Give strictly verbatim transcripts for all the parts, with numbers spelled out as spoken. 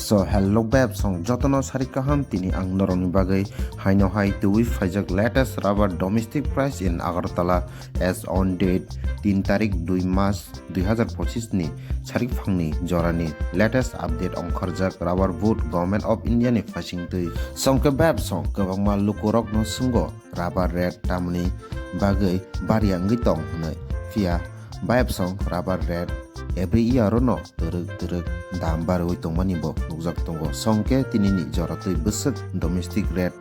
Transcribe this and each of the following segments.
So hello beb song jotono sarik kaham, tini ang norokni bagwi haino hai twi phaijak latest rubber domestic price in Agartala as on date tin tarik dui mas dui hazar pochis ni sarik phangni jorani latest update ongkharjak rubber board Government of India ni phaising twi. Songke beb song kwbangma lukurokno swngo rubber rate tamni bagwi bari wngwi tong hwnwi, phiya beb song rubber rate every year no twrwk twrwk dam barwi tongmani bo nukjak tongo. Songke tinini jora twi bwswk domestic rate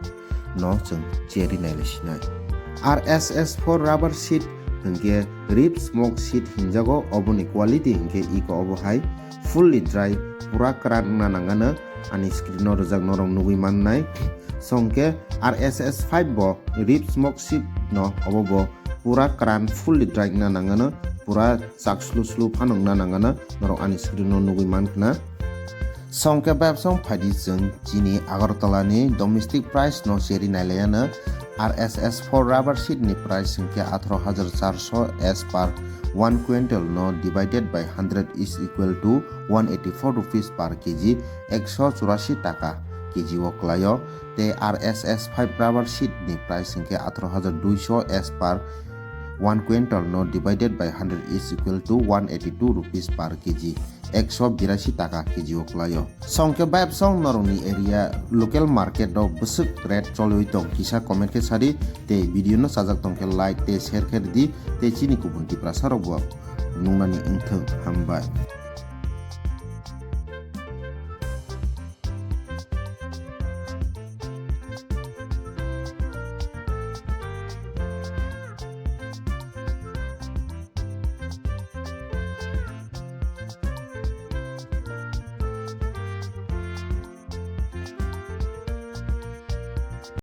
no chwng cheri nailaisinai. R S S four rubber sheet hwnkhe rib smoke sheet hinjago, oboni quality hwnkhe iko obo hai fully dry, pura kwran wngna nangano, ani screen o rijak norok nugwi mannai. Songke R S S five bo rib smoke sheet no obo bo pura kwran fully dry wngna nangano, pura chak slu slu phano wngna nangano, norok ani screen o nugwi mankha na. Songke beb song phaidi chwng chini Agartala ni domestic price no cheri nailaiano. R S S four rubber sheet ni price hwnkhe atharo hajar charso as per one quintal no divided by hundred is equal to one eighty four rupees per K G, ekso churasi taka K G o kwlaio. Tei R S S five rubber sheet ni price hwnkhe atharo hajar duiso as per one quintal no divided by hundred is equal to one eighty two rupees per K G, ekso birasi taka K G o kwlaio. Songke beb song norokni area local market o bwswk rate choliwi tong kisa comment khe sadi, tei video no chajak tongkhe like tei share khe ridi, tei chini kubun Tiprasa rok bo nungnani wngthung, hambai.